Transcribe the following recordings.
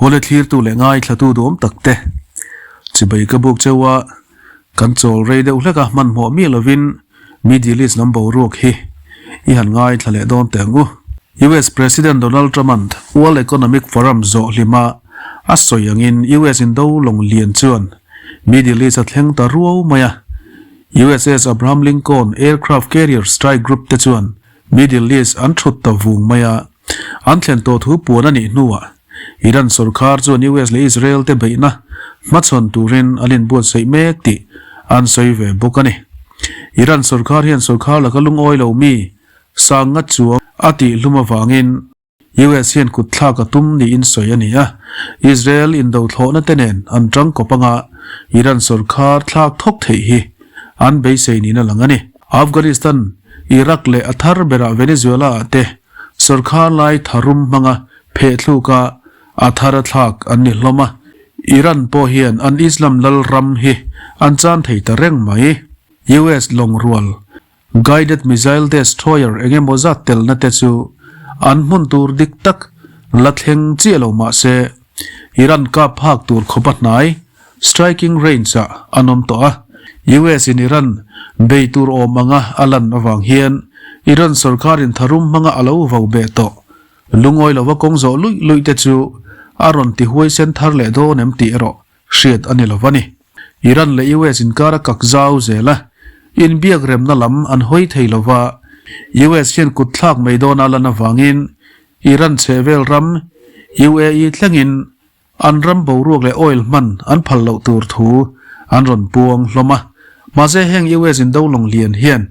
Hawle thlirtu leh ngaithlatu duhawm tak te chibai ka buk cheu a, kan chawl rei deuh hlek a, hmanhmawh miah lovin Middle East lam boruak hi i han ngaithla leh dawn teh ang u. US President Donald Trump-a'n World Economic Forum zawh hlima a sawi angin US indo lawng lian chuan Middle East a thleng ta ruau mai a, USS Abraham Lincoln aircraft carrier strike group te chuan Middle East an thut ta vung mai a, an thlen tawh thu puan a nih hnuah Iran sorkar chuan US leh Israel te beihna hmachhawn turin an inbuatsaih mek tih an sawi ve bawk a ni. Iran sorkar hian sorkar laka lungawi lo mi sang nga chuang a tihhlum avangin US hian kut thlak a tum niin sawi a ni a, Israel indothlawhna te nen an tangkawp anga Iran sorkar thlak thawk theih hi an beisei niin a lang a ni. Afghanistan, Iraq leh a thar berah Venezuela ah te sorkar lai tharum hmanga phehthluk a a thar a thlak an ni hlawm a, Iran pawh hian an Islam lal ram hi an chan thei ta reng mai. US lawng rual Guided missile destroyer eng emaw zat telna te chu an hmun tur dik tak la thleng chiah lo mah se, Iran kap phak tur khawpa hnai, striking range, ah an awm tawh a. US in Iran bei tur awm anga a lan avang hian Iran sorkarin tharum hmanga a lo vo beh tawh. Lungawi lova kawng zawh luih luih te chu a rawn ti huaisen thar leh dawn em tih erawh hriat a ni lo va ni. Iran leh US inkar a kak zau zel a, inbiak remna lam an hawi thei lo va, US hian kut thlak mai dawn a lan avangin Iran chhehvel ram UAE thlengin an ram boruak leh oil hman an phal loh tur thu an rawn puang hlawm a. Mahse heng US indo lawng lian hian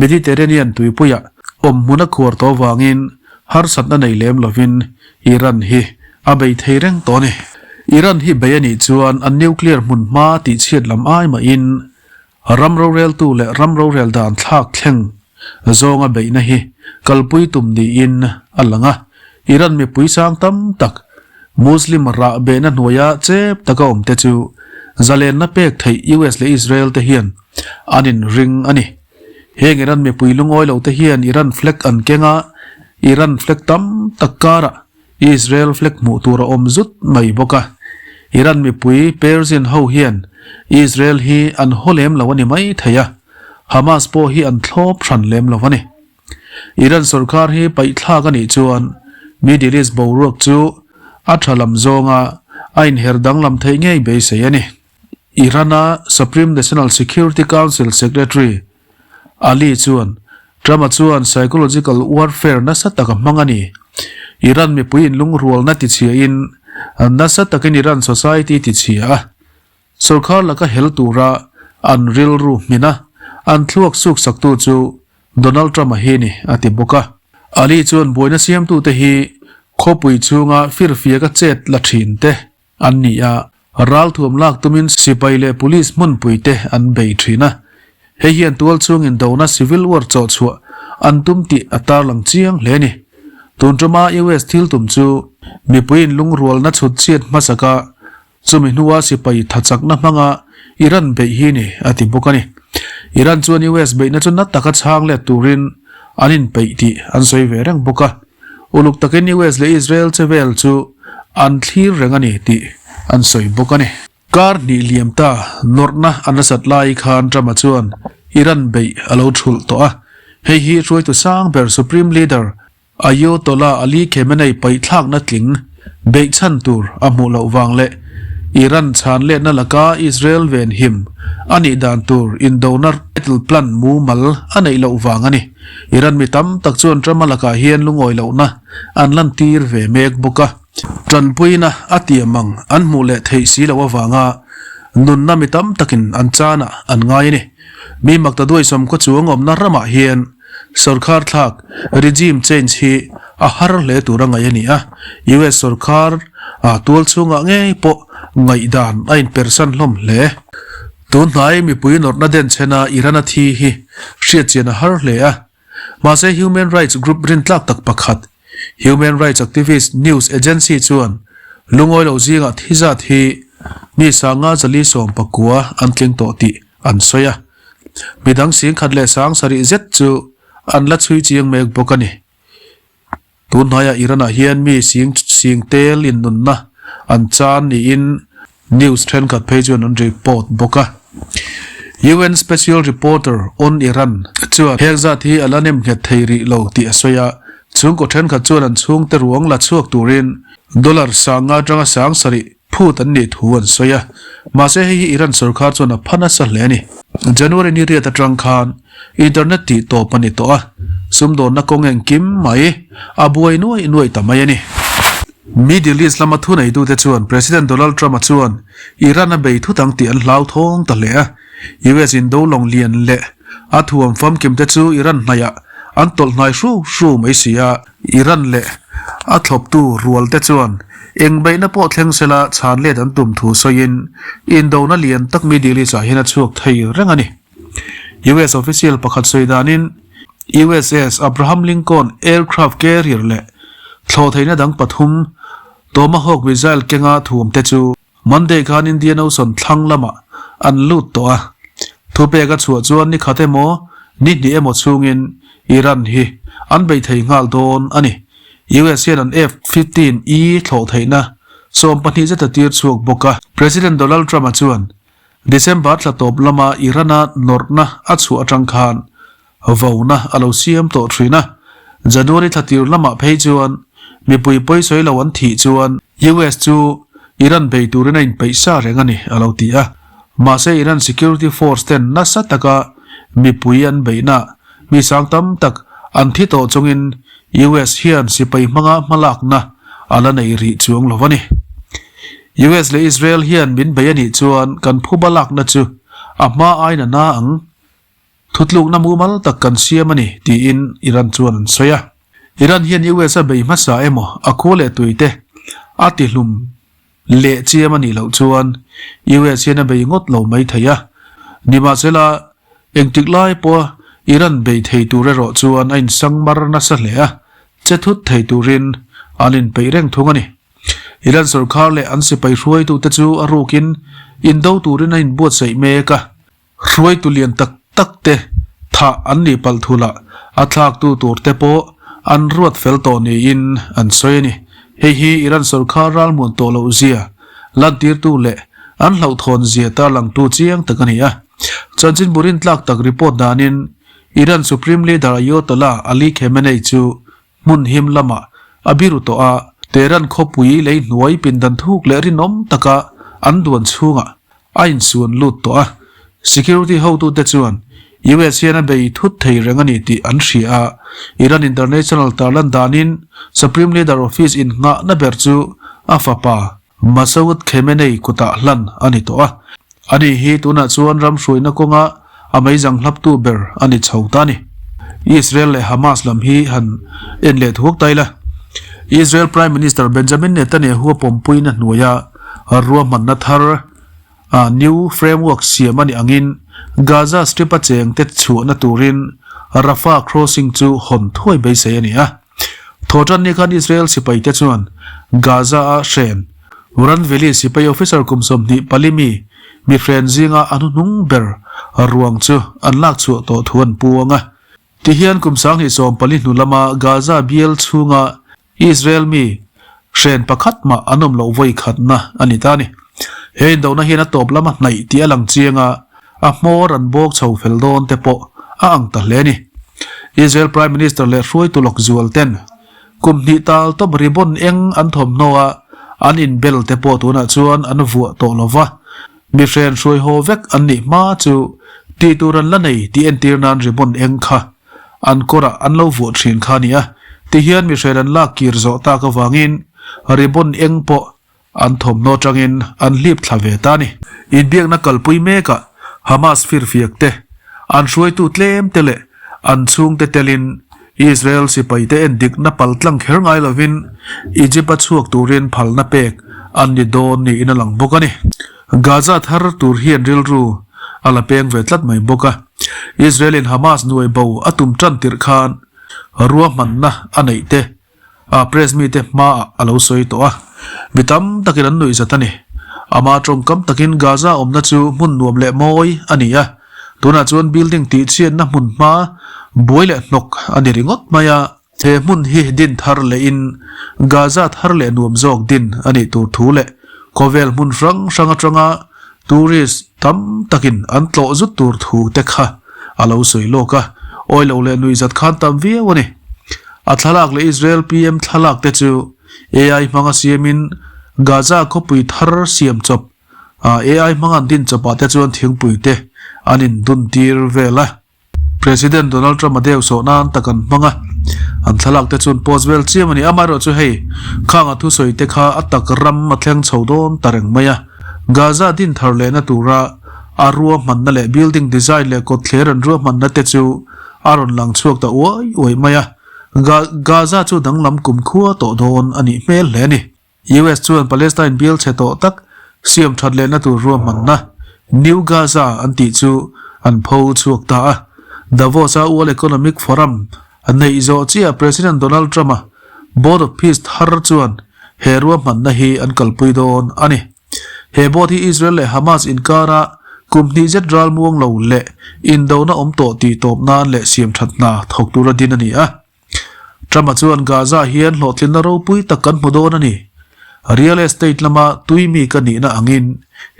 Mediterranean tuipuiah awmhmun a khuar tawh avangin harsatna nei lem lovin Iran hi a bei thei reng tawh a ni. Iran hi bei a nih chuan an nuclear hmun hma tihchhiat lam ai mahin ram roreltu leh ram rorel dan thlak thleng zawnga beihna hi kalpui tum niin a lang a. Iran mipui sang tam tak Muslim rah behna hnuaia chep taka awmte chu zalenna pek theih US leh Israel te hian an inring a ni. Heng Iran mipui lungawi lo te hian Iran flag an keng a, Iran flag tam tak karah Israel flag hmuh tur a awm zut mai bawk a. Iran mipui Persian ho hian Israel hi an haw lem lo a ni mai thei a, Hamas pawh hi an thlawp hran lem lo a ni. Iran sorkar hi paihthlak a nih chuan Middle East boruak chu a tha lam zawnga a inher danglam theih ngei beisei a ni. Iran-a Supreme National Security Council Secretary Ali chuan Trump-a chuan psychological warfare nasa tak a hmang a ni. Iran mipui inlungrualna tichhiain nasa takin Iran society tichhia a, sorkar laka hel tura an rilru hmin a, an thluak suksaktu chu Donald Trump-a hi ni, a ti bawk a. Ali chuan buaina siamtute hi khawpui chhunga firfiaka chet la thinte An ni a, ralthuam lak tumin sipai leh police hmunpui te an bei thin a. Hei hian tual chungin dona civil war chawh chhuah an tum tih a tarlang chiang hle a ni. Tun tuma US thil tum chu mipuiin lungrualna chhut chhiat hmasaka chumi hnua sipai thachakna hmanga Iran beih hi ni a ti bawk a ni. Iran chuan US beihna chu na taka chhang let turin an inpeih tih an sawi ve reng bawk a. Uluk takin US leh Israel che vel chu an thlir reng a ni tih an sawi bawk a ni. Kar hnih liam ta nawrhna a nasat lai khan Trump-a chuan Iran beih a lo thulh tawh a. Hei hi hruaitu sang ber Supreme Leader Ayatollah Ali Khamenei paihthlakna tling beih chhan tur a hmuh loh vang leh Iran chhan letna laka Israel venhim a nih dan tur indona battle plan mumal a neih loh vang a ni. Iran mi tam tak chuan Trump-a lakah hian lungawi lohna an lantir ve mek bawk a. Tanpuina a tiam ang an hmuh leh theih si loh avanga nunna mi tam takin an chanah an ngai a ni. Mi makta duaisawm khaw chuang awmna ramah hian Sorkar thlak, regime change, hi a har hle tur a ngaih a ni a, US sorkar a tual chhungah ngei pawh ngaihdan a inpersan hlawm hle. Tun hnai mipui nawrhna denchhena Iran a thi hi hriatchian a har hle a, mahse human rights group rintlak tak pakhat, Human Rights Activist News Agency chuan lungawi lo zingah thi zat hi mi sanga zali 19 an tling tawh tih an sawi a. Midang singkhat leh sang sarih zet chu an la chhui chiang mek bawk a ni. Tun hnaiah Iran-ah hian mi sing sing tel in nunna an chan niin news thenkhat phei chuan an report bawk a. UN Special Reporter on Iran chuan heng zat hi a la nem nghet thei rih lo tih a sawi a, chhungkaw thenkhat chuan an chhungte ruang la chhuak turin dollar sanga atanga sang sarih phut an nih thu an sawi a, mahse hei hi Iran sorkar chuan a pha nasa hle a ni. January ni riat atang khan internet tih tawp a ni tawh a, sumdawnna kawng engkim mai a buai nuaih nuaih ta mai a ni. Middle East lama thuneitute chuan President Donald Trump-a chuan Iran a bei thut ang tih an hlauthawng ta hle a, US in do lawng lian leh a thuam famkim te chu Iran hnaihah an tawlh hnai hru hru mai si a. Iran leh a thlawptu rual te chuan eng beihna pawh thleng sela chhan let an tum thu sawiin indona lian tak Middle East-ah hian a chhuak thei reng a ni. US official pakhat sawi danin USS Abraham Lincoln aircraft carrier leh thlawhtheihna dang pathum Tomahawk missile kenga thuam te chu Monday khan Indian Ocean thlang lamah an lut tawh a, thupek a chhuah chuan ni khat emaw ni hnih emaw chhungin Iran hi an bei thei nghal dawn a ni. US hian an F-15E thlawh theihna 12 zet a tir chhuak bawk a. President Donald Trump-a chuan December thla tawp lama Iran-a nawrhna a chhuah atang khan Vona a lo siam tawh thin a, January thla tir lamah phei chuan mipui pawisawi lo an thih chuan US chu Iran bei turin a inpeih sa reng a ni, a lo ti a. Mahse Iran security force ten nasa taka mipui an beihna mi sang tam tak an thi tawh chungin US hian sipai hmanga hmalakna a la nei rih chuang lo a ni. US leh Israel hian min bei a nih chuan kan phuba lakna chu a hma ain a na ang. Thutlukna mumal tak kan siam a ni, tiin Iran chuan an sawi a. Iran hian US a bei hmasa emaw a khua leh tuite a tihlum leh chiam a nih loh chuan US hian a bei ngawt lo mai thei a. Nimahsela, engtik lai pawha Iran bei thei tur erawh chuan a insangmar nasa hle a, che thut thei turin an inpeih reng thung a ni. Iran sorkar leh an sipai hruaitute chu a rukin indo turin a inbuatsaih mek a. Hruaitu lian tak tak te thah an nih palh thulah a thlaktu tur te pawh an ruat fel tawh niin an sawi a ni. Hei hi Iran sorkar ralmuan tawh loh zia lantirtu leh an hlauhthawn zia tarlangtu chiang tak a ni a. Chanchin burin tlak tak report danin Iran Supreme Leader Ayatollah Ali Khamenei chu Hmun him lamah a biru tawh a, Tehran khawpui lei hnuai pindan thuk leh rinawm taka an duan chhungah a insuan lut tawh a. Security hotute chuan US hian a bei thut thei reng a ni tih an hria a, Iran International tarlan danin Supreme Leader Office innghahna ber chu a fapa Masoud Khamenei kutah hlan a ni tawh a. Ani hi tunah chuan ram hruaina kawnga a meizang hlaptu ber a ni chho ta a ni. Israel leh Hamas lam hi han en leh thuak ta ila. Israel Prime Minister Benjamin Netanyahu a pawmpuina hnuaia ruahmanna thar a new framework siam a nih angin Gaza Strip a chengte chhuahna turin Rafah crossing chu hawn thuai beisei a ni a. Thawhtan ni khan Israel sipaite chuan Gaza-a hren Ran Valley sipai officer kum 24 mi mi hren zinga a hnuhnung ber ruang chu an lak chhuah tawh thu an puang a. Tihian kum 2014 hnu lama Gaza bial chhunga Israel mi hren pakhat mah an awm loh vawi khatna a ni ta a ni. He indohna hian a tawp lama hnaih tih a lang chiang a, a hmawr an bawk chho fel dawn te pawh a ang ta hle a ni. Israel Prime Minister leh hruaitu lawk zual ten kum hnih tal tawp ribbon eng an thawmhnaw a, an inbel te pawh tunah chuan an vuah tawh lo va, mi hren hruai haw vek an nih hma chu tih tur an la nei tih entir nan ribbon eng kha an kawrah an lo vuah thin kha a ni a, tihian mi hren an lak kir zawh tak avangin ribbon eng pawh An thawmhnaw atangin an hlip thla ve ta a ni. Inbiakna kalpui mekah Hamas firfiak te, an hruaitu tlem te leh an chhungte telin Israel sipaite endikna pal tlang kher ngai lovin Egypt-a chhuak turin phalna pek an ni dawn niin a lang bawk a ni. Gaza thar tur hian rilru a la peng ve tlat mai bawk a. Israel-in Hamas nuai bo a tum tan tirh khan ruahmanna a neih te A press mite hmaah a lo sawi tawh a, mi tam takin an nuih zat a ni. Ama tawngkam takin Gaza awmna chu hmun nuam leh mawi a ni a, tunah chuan building tihchhiatna hmun hma buai leh hnawk a ni ringawt mai a. He hmun hi din thar lehin Gaza thar leh nuam zawk din a nih tur thu leh. Khawvel hmun hrang hrang atanga tourist tam takin an tlawh zut tur thu te kha a lo sawi lawk a, awi lo leh nuihzat khan tam viau a ni. A thlalak leh Israel PM thlalak te chu AI hmanga siamin Gaza khawpui thar siam chawp AI hmanga an din chawpah te chuan thingpui te an induntir vel a. President Donald Trump a deu sawh nan tak an hmang a, an thlalak te chuan post vel chiam a ni. Amaherawh chu hei, khang a thusawi te kha a tak ram a thleng chho dawn ta reng mai a. Gaza din thar lehna tura a ruahmanna leh building design leh kawtthler an ruahmanna te chu a rawn lang chhuak ta uai uai mai a. Gaza chu danglam kumkhua tawh dawn a nih hmel hle a ni. US chuan Palestine bial chhe tawh tak siam that lehna tur ruahmanna New Gaza an tih chu an pho chhuak ta a. Davos-a World Economic Forum a neih zawh chiah President Donald Trump-a Board of Peace thar chuan he ruahmanna hi an kalpui dawn a ni. He board hi Israel leh Hamas inkara kum hnih zet ralmuang lo leh indona awm tawh tih tawp nan leh siam that hna thawk tura din a ni a. Trump-a chuan Gaza hian hlawhtlinna ropui tak kan hmu dawn a ni. Real estate lama tui mi ka nihna angin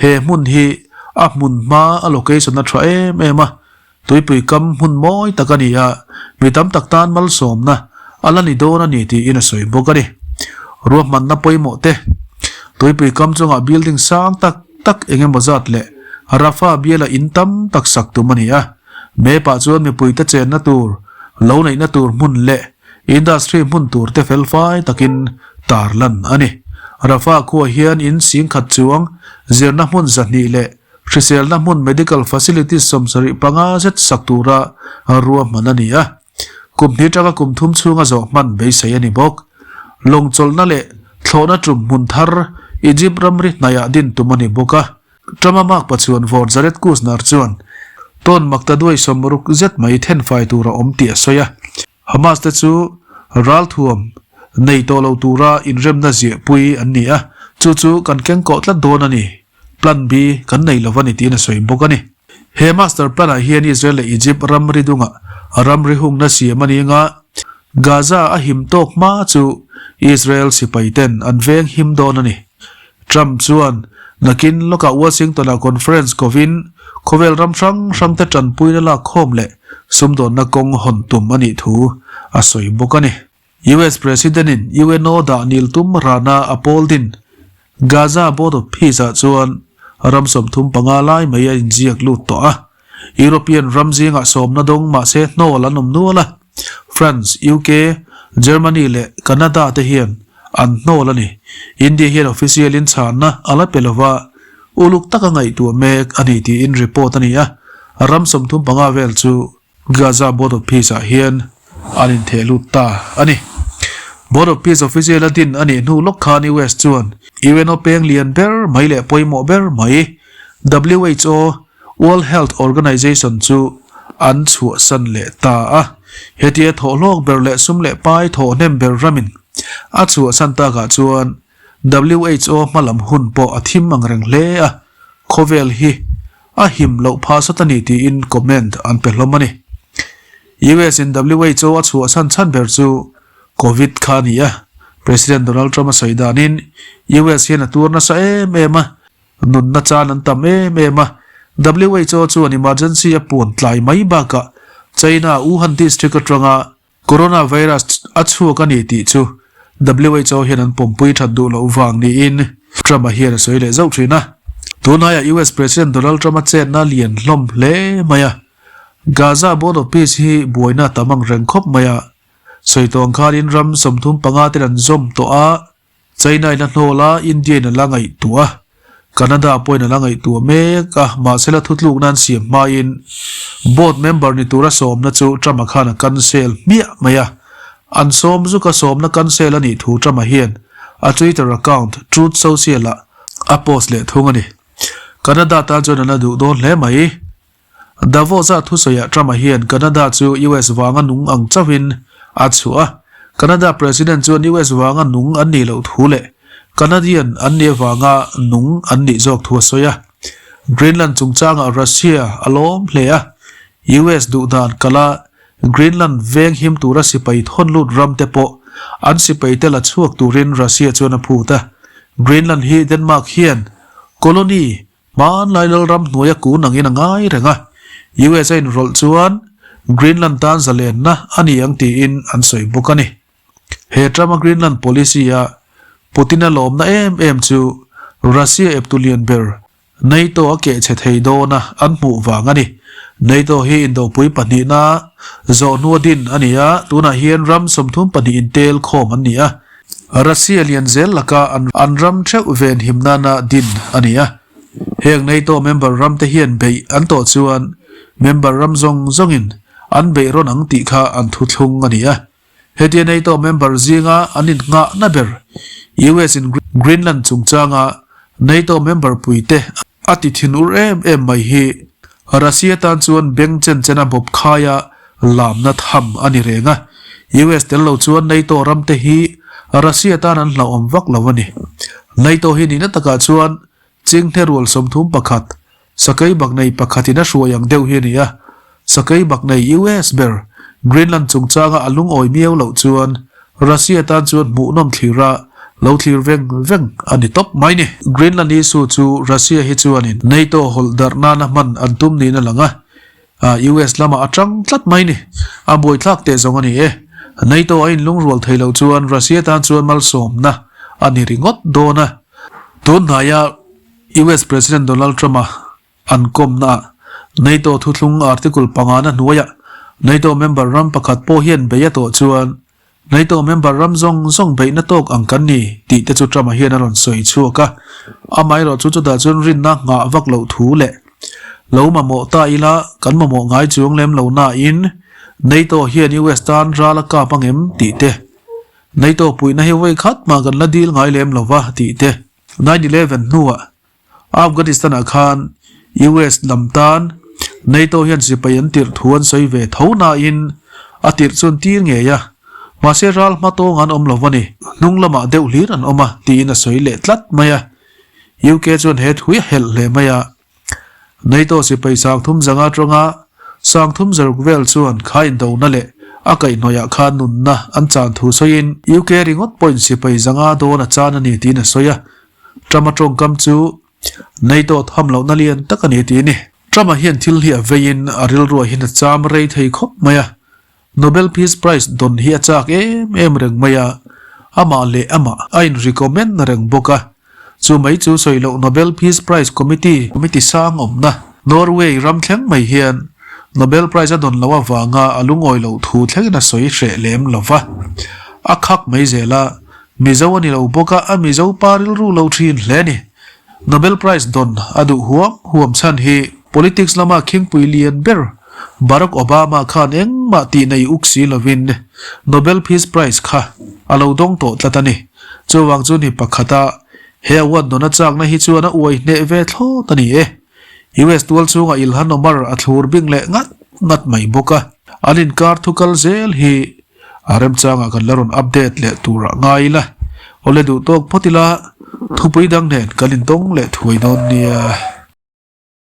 he hmun hi a hmun hma a location a tha em em a, tuipui kam hmun mawi tak a ni a, mi tam tak tan malsawmna a la ni dawn a ni tiin a sawi bawk a ni. Ruahmanna pawimawh te, tuipui kam chungah building sang tak tak eng emaw zat leh Rafah biala in tam tak sak tum a ni a. Map-ah chuan mipuite chenna tur, lo neihna tur hmun leh industry hmun tur te felfai takin tarlan a ni. Rafah khua hian in singkhat chuang zirna hmun 200 leh hriselna hmun medical facilities 75 zet sak tura ruahman a ni a. Kum hnih atanga kum thum chhunga zawh hman beisei a ni bawk. Lawng chawlhna leh thlawhna tum hmun thar Egypt ramri hnaihah din tum a ni bawk a. Trump-a makpa chuan vawr Jared Kushner chuan tawn makta duai sawmruk zet mai thenfai tur a awm tih a sawi a. Hamas te chu ralthuam nei tawh lo tura inremna ziahpui an ni a, chu chu kan kengkawh tlat dawn a ni, Plan B kan nei lo a ni tiin a sawi bawk a ni. He master plan-ah hian Israel leh Egypt ramri dungah ramri hungna siam a ni anga Gaza a him tawk hma chu Israel sipaiten an veng him dawn a ni. Trump chuan nakin lawkah Washington-ah conference kovin khawvel ram hrang hrangte tanpuina lak khawm leh sumdawnna kawng hawn tum a nih thu a sawi bawk a ni. US President-in UNO dah nil tum rana a pawl din Gaza Board of Peace-ah chuan ram 35 lai mai a inziak lut tawh a. European ram zingah sawmna dawng mahse hnawl an awm nual a, France, UK, Germany leh Canada te hian an hnawl a ni. India hian official in chhanna a la pe lova, uluk taka ngaihtuah mek a ni tiin report a ni a, ram 35 vel chu Gaza Board of Peace ah hian an intheh lut ta a ni. Board of Peace official a din a nih hnu lawk khan US chuan UNO peng lian ber mai leh pawimawh ber mai WHO, World Health Organization chu an chhuahsan leh ta a. Hetia thawhhlawk ber leh sum leh pai thawhhnem ber ramin a chhuahsan takah chuan WHO hmalam hun pawh a thim ang reng hle a, khawvel hi a him loh phah sat a ni tiin comment an pe hlawm a ni. US in WHO a chhuahsan chhan ber chu Covid kha a ni a, President Donald Trump a sawi danin US hian a tuar nasa em em a, Nunna chan an tam em em a, WHO chuan emergency a puan tlai mai bakah China Wuhan district atanga coronavirus a chhuak a ni tih chu WHO hian an pawmpui that duh loh vang niin Trump-a hian a sawi leh zauh thin a. Tunlaiah US President Donald Trump-a chetna lian hlawm hle mai a, Gaza Board of Peace hi buaina tam ang reng khawp mai a, sawi tawh ang khanin ram 35 ten an zawm tawh a, China in a hnawl a, India in a la ngaihtuah a, Canada pawhin a la ngaihtuah mek a, mahse la thutlukna an siam hmain board member ni tura sawmna chu Trump-a khan a cancel hmiah mai a. An sawm zuka sawmna cancel a nih thu Trump-a hian a Twitter account Truth Social-ah a post leh thung a ni. Canada tan chuan a la duh dawn hle mai. Davos-a thusawiah Trump-a hian Canada chu US vanga nung ang chauhin a chhuah a. Canada President chuan US vanga nung an nih loh thu leh Canadian an nih avanga nung an nih zawk thu a sawi a. Greenland chungchangah Russia a lawm hle a, US duhdan kala Greenland veng him tura sipai thawn lut ram te pawh an sipai te la chhuak turin Russia chuan a phut a. Greenland hi Denmark hian colony hmanlai lalram hnuaia kun angin a ngai reng a, US a inrawlh chuan Greenland tan zalenna a ni ang tiin an sawi bawk a ni. He Trump-a Greenland policy-a Putin-a lawmna em em chu Russia eptu lian ber NATO a keh chhe thei dawn a an hmuh vang a ni. NATO hi indopui pahnihna zawh hnua din a ni a, tunah hian ram 32 intel khawm an ni a. Russia lian zel laka an ram theuh venhim nana din a ni a. Heng NATO member ram te hian beih an tawh chuan member ram zawng zawngin an beih rawn ang tih kha an thuthlung a ni a. Hetia NATO member zinga an innghahna ber US in Greenland chungchanga NATO member puite a ti thinur em em mai hi Russia tan chuan beng chen chena bawp khaia lamna tham a ni reng a. US tel lo chuan NATO ramte hi Russia tan an hlauhawm vak lo a ni. NATO hi nihna takah chuan Chinghne rual 31, Sakei baknei pakhatin a hruai ang deuh hi a ni a. Sakei baknei US ber Greenland chungchanga a lungawi miau loh chuan Russia tan chuan hmuhnawm thlira lo thlir veng veng a ni tawp mai ni. Greenland issue chu Russia hi chuanin NATO hawlh darh nana hman an tum niin a lang a, US lamah a tang tlat mai ni. A buaithlak teh zawng a ni e. NATO a inlungrual thei loh chuan Russia tan chuan malsawmna a ni ringawt dawn a. Tun hnaia US President Donald Trump-a an kawmnaah NATO thuthlung article pangana hnuaiah NATO member ram pakhat pawh hian bei a tawh chuan NATO member ram zawng zawng beihna tawk ang kan ni tih te chu Trump-a hian a rawn sawi chhuak a. Amaherawh chu chutah chuan rinna nghah vak loh thu leh lo mamawh ta ila kan mamawh ngai chuang lem lo nain NATO hian US tan ral a kap ang em tih te, NATO puihna hi vawi khat mah kan la dil ngai lem lo va tih te. 9/11 hnuah Afghanistan-ah khan US lam tan NATO hian sipai an tirh thu an sawi ve tho nain a tirh chu an tir ngei a, mahse ral hma tawng an awm lo a ni, hnung lamah deuh hlir an awm a tiin a sawi leh tlat mai a. UK chuan he thui a helh hle mai a. NATO sipai 35 atanga 30 60 vel chuan kha indona leh a kaihhnawihah khan nunna an chan thu sawiin UK ringawt pawhin sipai 500 dawn a chan a ni tiin a sawi a. Trump-a tawngkam chu NATO tham lohna lian tak a ni tih a ni. Trump-a hian thil hi a veiin a rilruah hian a cham rei thei khawp mai a. Nobel Peace Prize dawn hi a chak em em reng mai a, amah leh amah a in-recommend reng bawk a. Chu mai chu sawi loh Nobel Peace Prize Committee committee sang awmna Norway ram thleng mai hian Nobel Prize a dawn loh avanga a lungawi loh thu thlengin a sawi hreh lem lo va. A khak mai zel a, Mizo a ni lo bawk a, a Mizo pa rilru lo thin hle a ni. Nobel Prize dawn a duh huam huam chhan hi politics lama khingpui lian ber Barack Obama khan engmah tih nei uk si lovin Nobel Peace Prize kha a lo dawng tawh tlat a ni. Chuvang chu ni pakhata he award dawn a chakna hi chuan a uai hneh ve thlawt a ni e. US tual chhungah Ilhan Omar a thlur bing leh ngat ngat mai bawk a, an inkar thu kal zel hi A remchangah kan la rawn update leh turah ngai ila, awle duh tawk phawt ila, thupui dang nen kan intawng leh thuai dawn nia.